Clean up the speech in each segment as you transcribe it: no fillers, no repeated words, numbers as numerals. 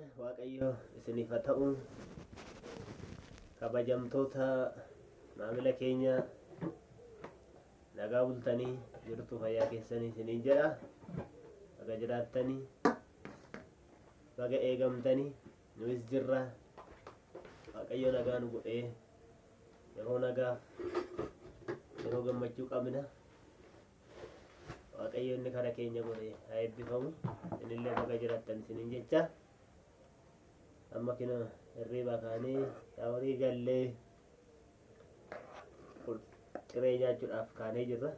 Waaqayyo isiniif haa ta'u. Kabajamtoota maamila keenya, nagaa bultanii jirtu? Fayyaa keessanii isiniin jedha. Baga jiraattanii, baga eegamtanii. Nuis jirra. Waaqayyo nagaa nu godhee yeroo nagaaf yeroo gammachuu qabna. Waaqayyo inni kara keenya godhe haa eebbifamu. Isinillee baga jiraattan isiniin jecha. Amma kina hirriibaa kaanee shaaworii gallee ciree nyaachuudhaaf kaanee jirra.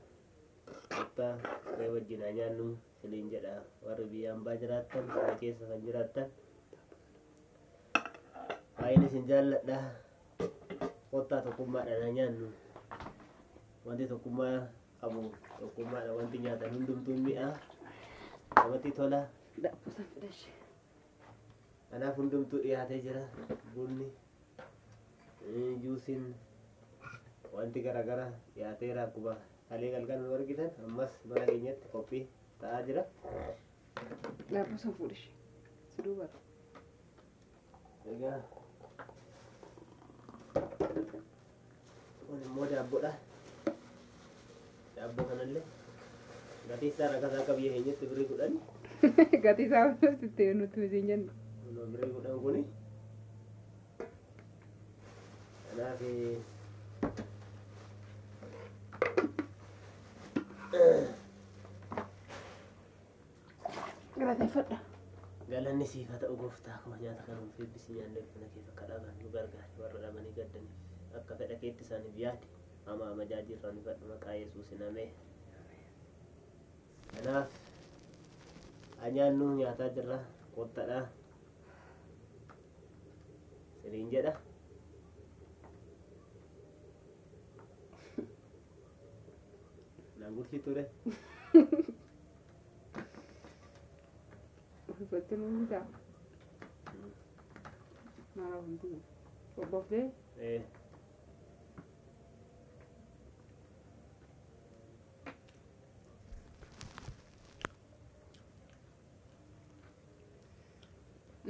Kottaa, ciree wajjin haa nyaannu isiniin jedha. Warri biyya hambaa jiraattan, biyya keessa kan jiraattan, baay'een isin jaalladha. Kottaa, tokkummaadhaan haa nyaannu. Wanti tokkummaa qabu tokkummaadha. Wanti nyaatan hundumtuu mi'a namatti tola. Kanaaf hundumtuu dhiyaatee jira. Bunni, juusiin, wanti garaagaraa dhiyaateera. Akkuma kalee galgala nu argitan, ammas mana keenyatti qophii ta'aa jira. Daabboo san fuudhishi. Si duubata. Egaa kun immoo daabboodha. Daabboo kanallee gatii isaa rakkasaa akka biyya keenyatti birrii 10. Gatii isaa nutti nutti miti hin jennu. Kunoo birrii 10 kuni. Kanaaf Galateeffadha. Galanni siif haa ta'u, gooftaa koo. Nyaata kana nuuf eebbisi. Nyaanni ulfina keef akka dhaban nu gargaari. Warra dhabanii gaddaniif akka fedha keetti isaaniif yaadi. Hamaa amajaajii irraa nu fadhu, maqaa Yesuusin, ameen. Kanaaf haa nyaannu, nyaataa jirra, kottadha siriin jedha. Naan gursi ture. Uffatti nu bitaa. Maal hundi qophoftee? Ee.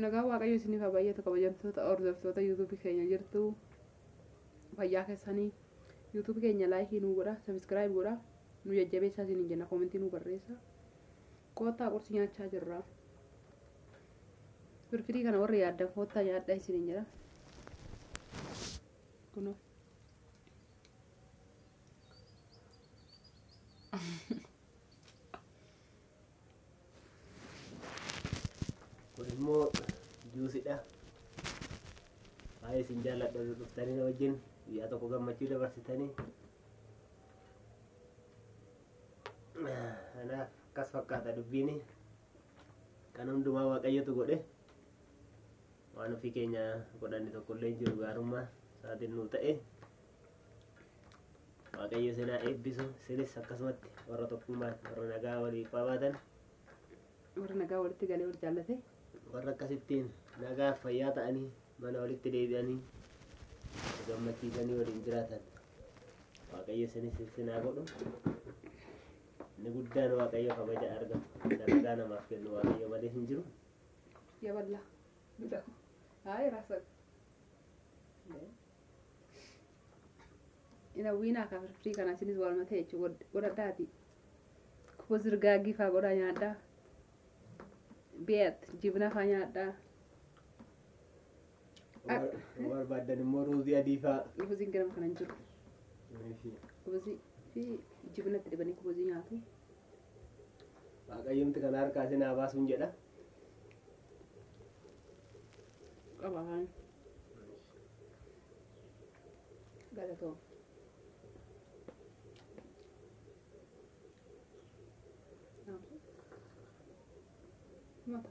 Nagaa Waaqayyo isiniif haa baay'atu. Kabajamtoota hordoftoota yuutuubii keenya, jirtu fayyaa keessanii? Yuutuubii keenya like nuu godha, subscribe godha, nu jajjabeessaa isiniin jenna. Comment nuu barreessa. Koottaa, qursi nyaachaa jirra. Firfirii kana warri yaaddan koottaa nyaadhaa isiniin jedha. Kunoo. Kun immoo juusidha. Baay'ee isin jaalladha. Dhuftanii na wajjin guyyaa tokko gammachuu dabarsitanii. Kanaaf akkas fakkaata dubbiin. Kan hundumaa Waaqayyotu godhe. Waan ofii keenya godhanne tokkollee hin jiru, gaarummaa isaatiin nuu ta'e. Waaqayyo isin haa eebbisu. Isinis akkasumatti warra tokkummaan, warra nagaa walii qabaatan, Warra nagaa walitti galee wal jaallate. warra akkasittiin nagaa fi fayyaa ta'anii mana walitti deebi'anii gammachiisanii waliin jiraatan Waaqayyo isinis isin haa godhu. Inni guddaan Waaqayyo kabaja argatu. Isa nagaa namaaf kennu Waaqayyo malee hin jiru. Yaballa. Bita. Hayi rasa. Ina wiinaa ka firfirii kana isinis waluma ta'e jechuudha godhadhaati. Kuba zirgaagii faa godhaa nyaadhaa. Beet jibna faa nyaadhaa. Yoo barbaaddan immoo ruuzii adii faa. Kubuziin ganama kana hin jiru. Kubuzii fi jibnatti dibanii kubuzii nyaatu. Waaqayyomti kana harkaa isin haa baasuun jedha. Qaba afaan. Galatoo. Mata.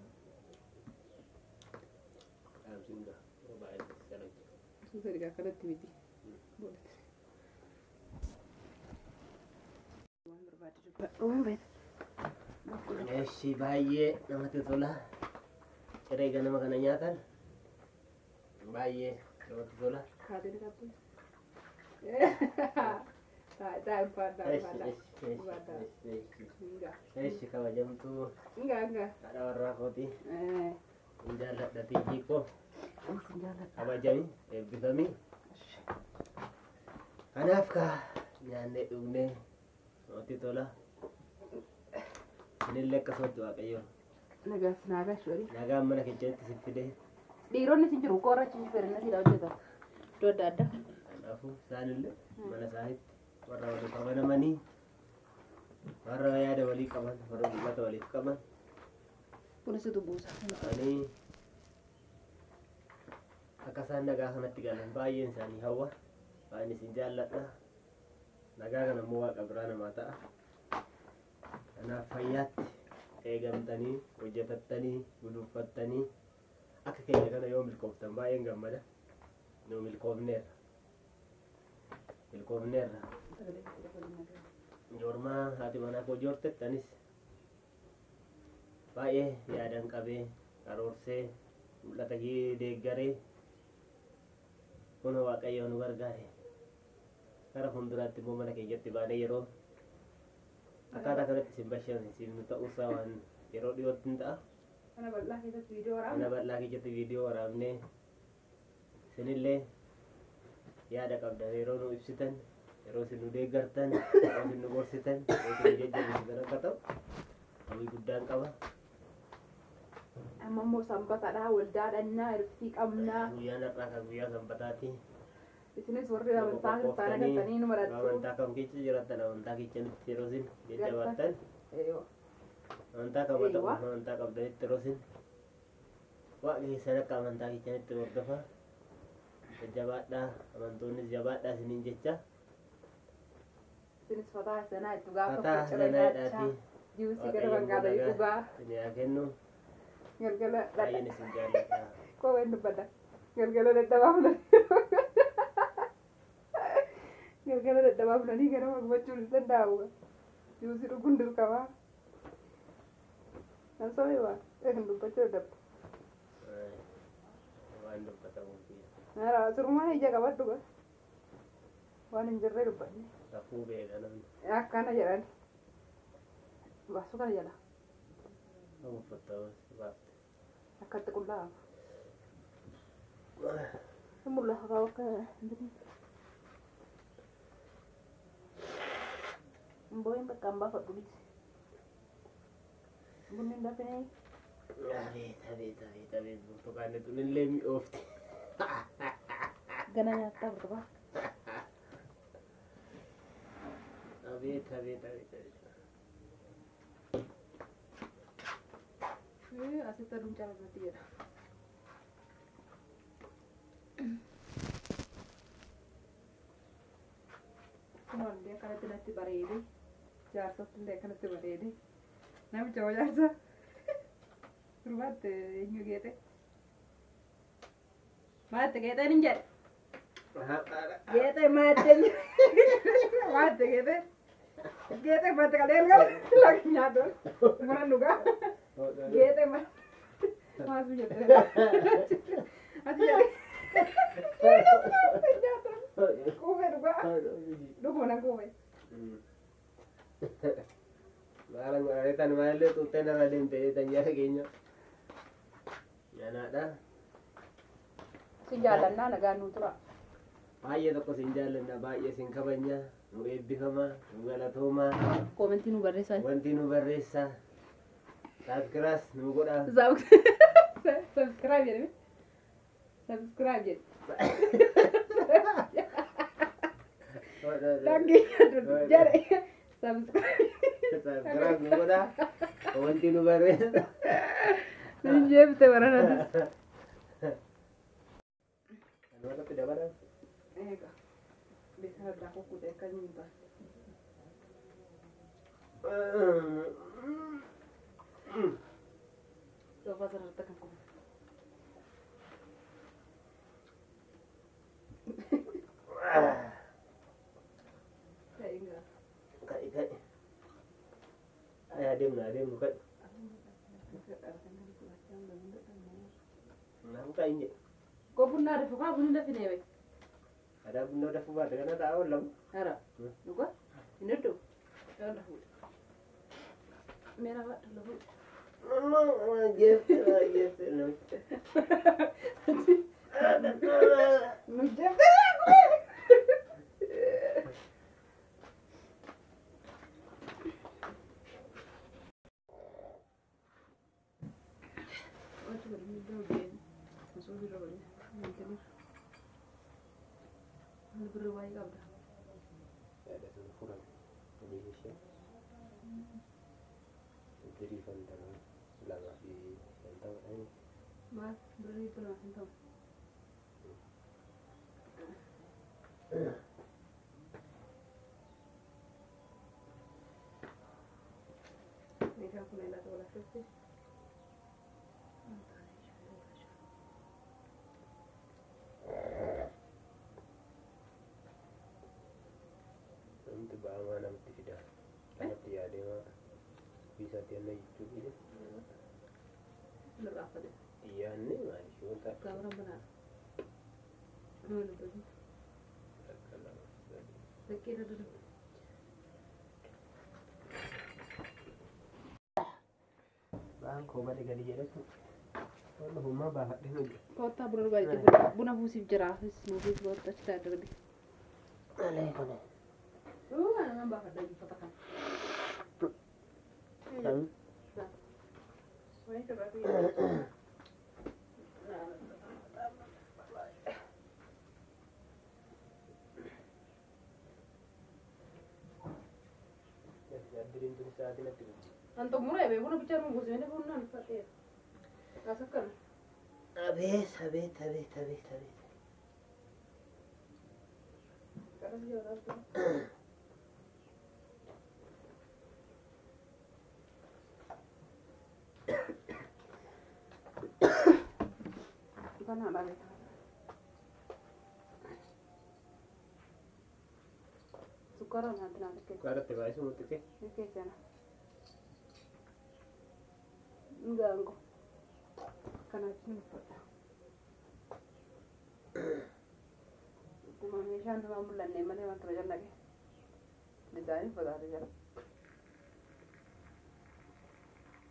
Dhaamsiin ga'a. Yeroo baay'ee sana. Suuta dhigaa kanatti miti. Boodatti. Waan barbaade dubbadhu beekta. Eshi, baay'ee namatti tola. Ciree ganama kana nyaatan baay'ee namatti tola. Kaatee ni qabdu. Taa ulfaadhaa, ulfaadhaa. Ulfaadhaa. Hingaa. Eshi, kabajamtuu Hingaa, hingaa. haadha warraa kooti. Hin jaalladha tiijii koo. Sin jaalladha. Kabajami eebbifami. Kanaaf kaa nyaannee dhugnee namatti tola. Isinillee akkasumatti Waaqayyo Nagaan sin haa galchu jedhi. nagaan mana keessanitti isin fide. Dhiironni sin jiru qorra achi ferinasiidha hojjetan. Iddoo adda addaa. Kanaafuu isaanillee mana isaaniitti warra waliif amanamanii warra yaada walii qaban warra mul'ata waliif qaban Kunis situ buusa. ta'anii akka isaan nagaa kanatti galan baay'een isaanii hawwa. Baay'een isin jaalladha. Nagaa kana immoo Waaqa biraa namaa ta'a. Kanaaf fayyaatti eegamtanii hojjetattanii guduunfattanii akka keenya kana yoo milkooftan baay'een gammada. Nu milkoofneerra. Milkoofneerra. Joormaa haati manaa koo joortetti anis baay'ee yaadan qabee karoorsee mul'ata kee deeggaree kun Waaqayyo nu gargaare. Gara fuulduraatti immoo mana keenyatti baanee yeroo akkaataa kanatti isin bashannansiifnu ta'uusaa waan yeroo dhiyootti hin ta'a. Mana bal'aa keessatti viidiyoo Mana waraabna. bal'aa keessatti viidiyoo waraabnee isinillee yaada qabdan yeroo nu ibsitan yeroo isin nu deeggartan yeroo isin nu gorsitan yeroo isin nu jajjabeessitan akka ta'u hawwii guddaan qaba. Amma immoo sanbatadha waldaa dhannaa irfii qabnaa. Guyyaan har'aa kan guyyaa sanbataati. Isinis warri amantaa kiristaanaa galtanii nu marattu. Amantaa kam keessa jiraattan amantaa keessanitti yeroo isin jajjabaattan Eeyyoo. amantaa kam ta'u Eeywa. amantaa qabdanitti yeroo isin waaqa keessan akka amantaa keessanitti hordofaa jajjabaadhaa amantoonnis jabaadhaa isiniin jecha Isinis fataa sanaa itti gaafa fataa qoccora sanaa nyaachaa. jedhaatii Juusii gara Waaqayyo immoo bangaadanii nagaa dhugaa. isin haa kennu Galgala baay'een isin jaalladha. Koowwan dubbadha. Galgala dadhabaa bulanii. Galgala dadhabaa bulanii ganama gubachuun hin danda'amu. Juusii dhuguun dirqama. Nan sobee waa. Kan dubbachuu dadhabdu. Waan dubbatamuuf Nara sirumaa ija qabadhu ga. Waan hin jirre dubbanne. safuu beeka namni Akkana jedhan. Baasuu kana jala. uffatta baafte. Akkatti qullaa'ama. Hin mul'ata kaa bakka hin Mbooyin bakka hin baafadhu dhiisi. Bunni hin dafine. Abeet abeet abeet abeet burtukaanni tunillee mi'oofti. Gana nyaattaa burtukaan. Abeet abeet abeet abeet. Asitti aduun caalatti jedha. Kunoo illee akkanatti natti bareede. Jaarsatti illee akkanatti bareede. Namicha hoo jaarsa? Gurbaatti eenyu geexe? Maatti geexeen hin jedhe. Geexe maatti eenyu? Maatti geexe? Geexe maatti qalee erga laga nyaatu. Buna dhugaa. Geexe maatti. Maasu jedhe. Ati jedhe. Geexe maatti nyaatu. Quufee dhugaa. Dhuguma nan quufe. Maalan godhaneetan maalillee xuuxxee narra deemte jeetan nyaata keenya. Nyaanaadha. Sin jaallannaa nagaan nuu tura. Baay'ee tokko sin jaallanna baay'ee sin kabajna nu eebbifama nu galatooma Koomentii nu barreessaa. wanti nu barreessa saabskiraas nu godha. Subscribe jedhame. Subscribe jedhe. Dhaggeeffatu jedhe. Subscribe. Saabskiraas nu godha wanti nu barreessa. Sin jeebite baranatu. Kanuma dabala. Eega. Beekan addaa kukkute akka hin taane. Soofaa sanarratti kan kufe. Ta'ingaa. Ka'i ka'i. Ay adeemnu adeemnu ka'i. Naafu ka'i hin jedhe. Koo bunnaa dafu kaa bunni dafine bay. Adaa bunnoo dafuu baate kana ta'a oollamu. Hara. Dhugaa? Hin hedduu? Yoon dafuudha. Meera baadhu lafuudha. Kottaa buna dhugaatii buna buusiif jira nuufis goota achi ta'a darbe. Nama baafadha uffata kana. Anto muree buna bichaa nu buusee buna uffadheera. As akkana. Abeet abeet abeet abeet abeet. Sukkaara nyaata naaf kenna. Sukkaara itti baay'isuu nutti kee? Keessana. Gaango. Kanaaf ni uffata. Akkuma meeshaan namaa mul'anne malee wanta bajallaqe. Dizaayinii uffataati jira.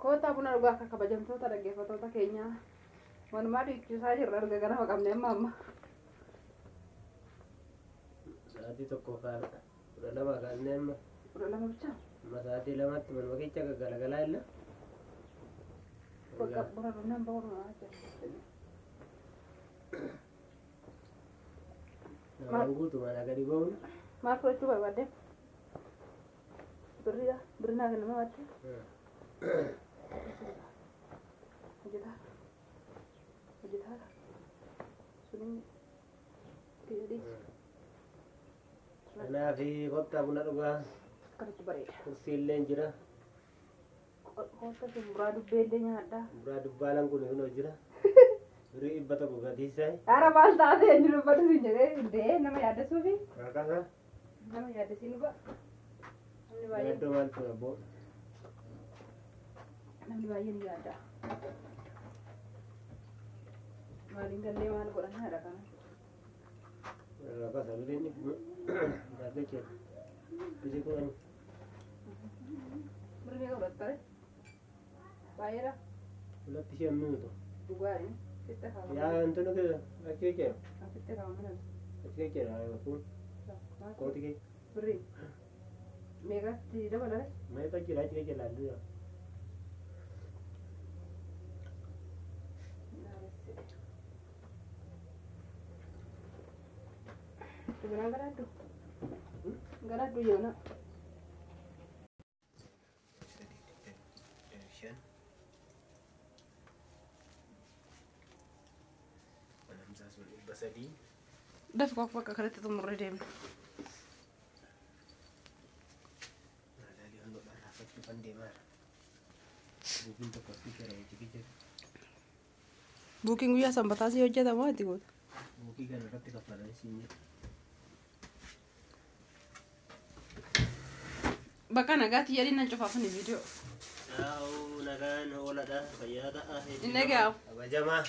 Kootaa buna dhugaa akka kabajamtoota dhaggeeffattoota keenyaa walumaa dhiichisaa jirra erga ganama qabne amma amma. Sa'aatii tokko 12 kaasnee amma. 12 bichaa? Amma sa'aatii 2tti manuma keessa gaggalagalaa illa. Bakka buna dhugnaan bahuun jira. Namaan guutuu mana gadi bahuun. Maal fudhachuu barbaadde? Birriidha. Birri naa kennama baatte? Hojjetaa. Hojjetaa. Suniin dhiisi. Kanaaf kottaa buna dhugaa. Akkanatti bareeda. Kursiillee jira. Kottaa muraa dubbee illee nyaadhaa. Muraa dubbaalaan kun kunoo jira. Birrii 100 gatii isaa. Haara maal taate eenyu dubbatu siin jedhee hundee nama yaaddessuufi. Akkasa. Nama yaaddesiin dhuga. Namni baay'een. Yaaddoo maaltu abboo? Namni baay'een yaadda. Maaliin gallee maal godhan haadha kana. Akkasa birriin maal jechuudha? Birrii 10. Birrii meeqa fudhatta? Baay'eedha. 25 minuutu. Dhugaatii. Yaa wanti nuti achi keessa. Asitti kaawwamu. Achi keessa kun kooti keessa. Birrii meeqatti dabalare? Meeqa jira achi keessa ilaallu jira. Sebenarnya garaadhu. Garaadhu jechuudha. 5 3. Dafqa bakka kanatti xumurree deemna. Buukiin guyyaa sanbataa si hojjetamu ati goota? Buukii kana irratti kaffalanii siin jedhu. Bakka nagaatti jedhiin nan cufaaf ni viidiyoo. Yaa'u nagaan ooladha fayyaa ta'a. Inni egaa. Kabajamaa.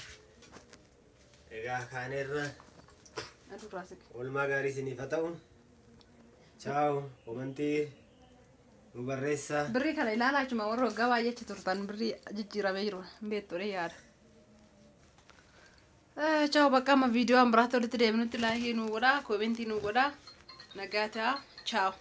Egaa kaaneerra. Adurraa siqe. Oolmaa gaarii isiniif haa ta'u. Chaawu komantii Nu barreessaa. Birrii kana ilaalaa achuma warra waggaa baay'eechi turtan birrii jijjiiramee jiru hin beektu yaada. Ciao, bakka amma viidiyoo biraatti walitti deebinutti laayikii nuu godhaa, koomentii nuu godhaa, nagaa ta'aa, ciao.